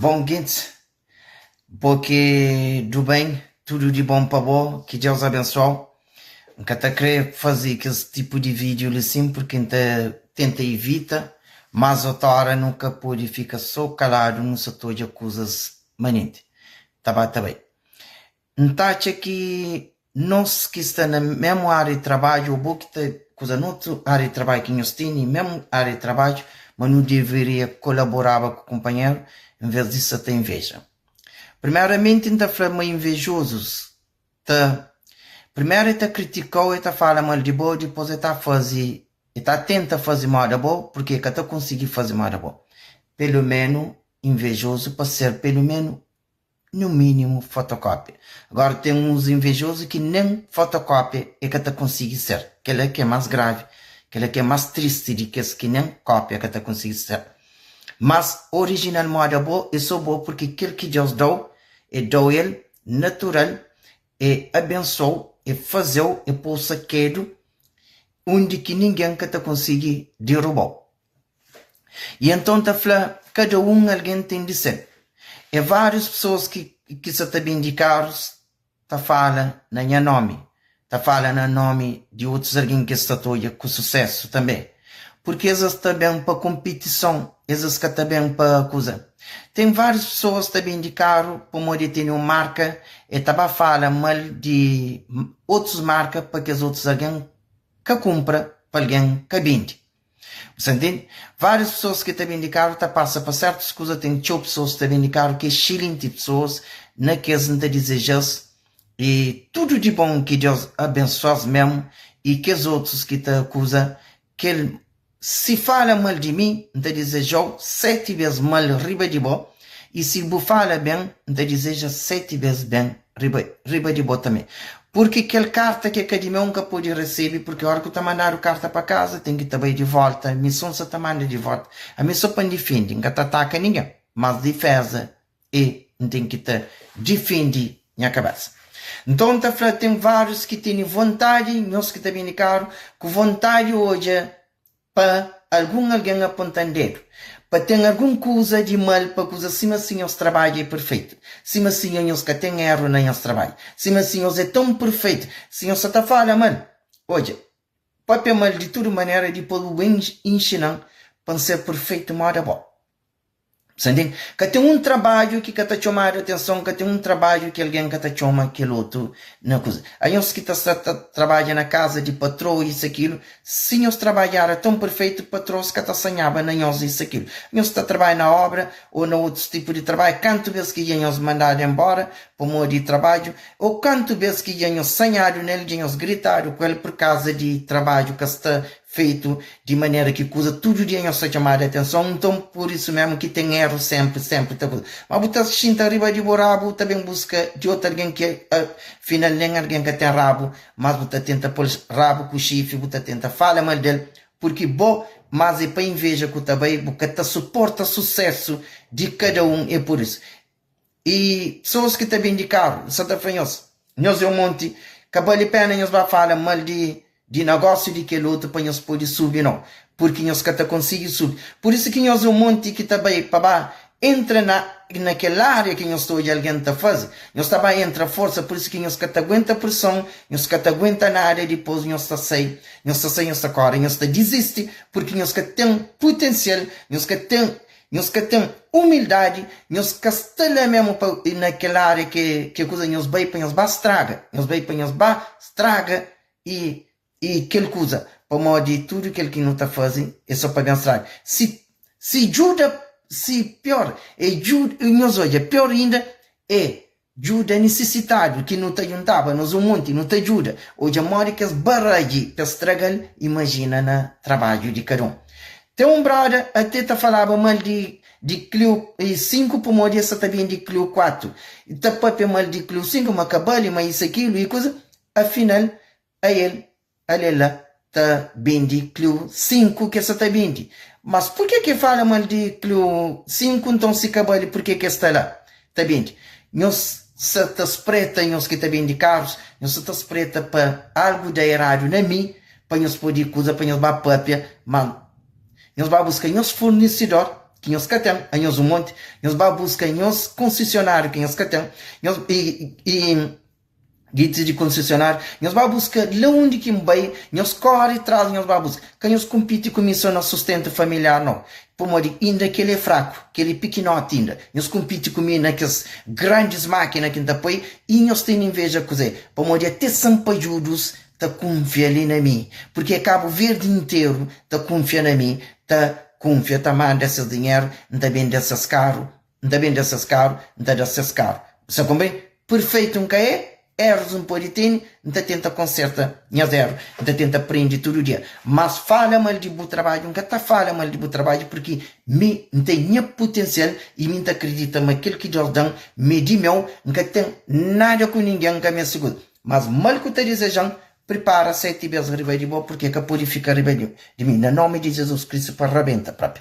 Bom gentis, bo ki do bem, tudo di bom pa bo, ki Deus abensuau. N ka ta kre faze kes tipu di vídeo li sim porque N ta tenta ivita, mas otora nu ka pode fika so kaladu nu sa ta odja kuzas manenti ta ba ta bai. N ta atxa ki nos ki sta na memu ária di trabadju ô bo ki ta kuza na otu ária di trabadju ki nhos tene memu ária di trabadju, ma nu deveria kolaboraba ku kunpanheru en vês di sta ta inveja. Primeramenti N ta fla ma invejozus ta, primeru e ta kritika-u, e ta fala mal di bo, dipôs e ta faze, e ta tenta faze moda bo, purki e ka ta konsigi faze moda bo. Pelu menu invejozu pa ser pelu menu no mínimo fotocópia. Agora tem uns invejoso ki nem fotocópia é ka ta consigui ser. Kela ki é mas grave, kela ki é mas triste di kes ki nem cópia ka ta consigui ser. Mas original moda bo é so bo porque kel ki Deus dau é dau el natural, é abençoau, é fazeu, é pou sakedu undi ki ninguém ka ta consigui derrubau. I enton ta fla kada un algen ten di sel. É várius pesoas ki ki sa ta bindi karus ta fala na nha nomi, ta fala na nomi di otus algen ki es ta ta odja ku susesu tanbe. Purki es es ta ben pa konpitison, es es ka ta ben pa kuza. Ten várius pesoas ta bindi karu pamodi e tene un marka, e ta ba fala mal di otus marka pa kes otus algen ka kunpra, pa algen ka bindi. Bu sta ntende? Várius pesoas ki ta bende karu ta pasa pa sertus kuza. Ten txeu pesoas ki ta bende karu ki é exselinti pesoas. Na kes N ta dizeja-s e tudu di bon ki Deus abensua-s mésmu. I kes otus ki ta kuza kel si fala mal di mi, N ta dizeja-u seti bês mal riba di bo. I si bu fala ben, N ta dizeja seti bês ben riba riba di bo tanbe. Purki kel karta ki é ka di meu N ka pode resebe, purki ora ku ta mandadu karta pa kaza ten ki ta bai di volta, mi so N sa ta manda di volta. Ami so pa N difende, N ka ta ataka ningen, mas difeza é N ten ki ta difende nha kabesa. Nton N ta fla, ten várius ki tene vontadi, nhos ki ta bende karu, ku vontadi odja Pa algun algen aponta-m dedu, pa ten algun kuza di mal pa kuza sima si nhos trabadju é perfeitu, sima si nhos ka ten eru na nhos trabadju, sima si nhos é ton perfeitu, si nhos sa ta fala mal. Odja, papia mal di tudu manera, dipôs bu ben inxina-m pa N ser perfeitu moda bo. Sa ntende? Ka ten un trabadju ki ka ta txomadu atenson, ka ten un trabadju ki algen ka ta txoma kel otu na kuza. Anhos ki ta sta ta trabadja na kaza di patroa isu akilu, si nhos trabadja era ton perfeitu, patroas ka ta sanhaba na nhos isu akilu. Nhos ta trabadja na obra o na otus tipu di trabadju, kantu bes ki dja nhos mandadu enbora pamodi trabadju, o kantu bes ki dja nhos sanhadu nel, dja nhos gritadu ku el pur kaza di trabadju ka sta feitu di manera ki kuza tudu dia nhos ta txomadu atenson, nton pur isu mesmu ki ten eru senpri, senpri ta kuza. Ma bu ta xinta riba di bu rabu, bu ta ben buska di otu algen ki afinal nen algen ka ten rabu, mas bu ta tenta pol rabu ku xifri, bu ta tenta fala mal del, purki bo mas e pa inveja ku ta bai, bu ka ta suporta susesu di kada un, e pur isu. I pesoas ki ta bende karu, N sa ta fla nhos, nhos é un monti, ka bali pena nhos ba fala mal di di nagósiu di kel otu pa nhos pode subi, nau, purki nhos ka ta konsigi subi. Pur isu ki nhos é un monti ki ta bai pa ba entra na na kel ária ki nhos ta odja algen ta faze, nhos ta ba entra forsa, pur isu ki nhos ka ta aguenta preson, nhos ka ta aguenta nada, dipôs nhos ta sai, nhos ta sai, nhos ta kóre, nhos ta dizisti, purki nhos ka ten putensial, nhos ka ten Nhos ka ten umildadi, nhos ka sta la memu pa na kel ária ke ke kuza nhos bai pa nhos ba straga, nhos bai pa nhos ba straga i i kel kuza, pamodi tudu kel ki nu ta faze é so pa ben straga. Si si djuda si pior é djuda nhos odja pior inda é Djuda nisisitadu ki nu ta djuntaba nos un monti nu ta djuda odja modi kes baradji pa stragal imajina na trabadju di kada un ten un broda ate ta falaba mal di di clio 5 pamodi es sa ta bende clio 4 ta papia mal di clio 5 ma ka bali ma isu akilu i kuza afinal Ael, ale la ta bende Clio 5 ke sa ta bende. Mas purke ke fala mal di Clio 5 nton si ka bali purke ke sta la ta bende? Nhos sa ta spreta nhos ki ta bende karus, nhos sa ta spreta pa algu da eradu na mi pa nhos pode kuza pa nhos ba papia ma nhos ba buska nhos furnisidor. ki nhos ka ten, anhos un monti, nhos ba buska nhos konsesionáriu ki nhos ka ten, nhos i i Ditus di konsesionáriu, nhos ba buska la undi ki N bai, nhos kóre tras nhos ba buska. Ka nhos konpiti ku mi so na sustentu familiar nau, pamodi inda kel é fraku, kel é pikinoti inda. Nhos konpiti ku mi na kes grandis mákina ki N ta poi i nhos tene inveja kuzê? Pamodi ate sanpadjudus ta kunfia li na mi, purkê Kabu Verdi interu ta kunfia na mi, ta kunfia, ta manda ses dinheru, N ta bende ses karu. N ta bende ses karu, N ta da ses karu. Bu sa konprende? Perfeitu N ka é, erus N pode tene, N ta tenta konserta nhas eru, N ta tenta prende tudu dia. Mas fala mal di bu trabadju, N ka ta fala mal di bu trabadju purki mi N ten nha putensial i mi N ta kridita ma kel ki Deus da-m mi é di meu, N ka ten nada ku ningen, N ka meste kuza. Mas mal ku ta dizeja-m, pripara seti bes riba di bo purki e ka pode fika riba di mi. Na nomi di Jezus Kristu pa rabenta propi.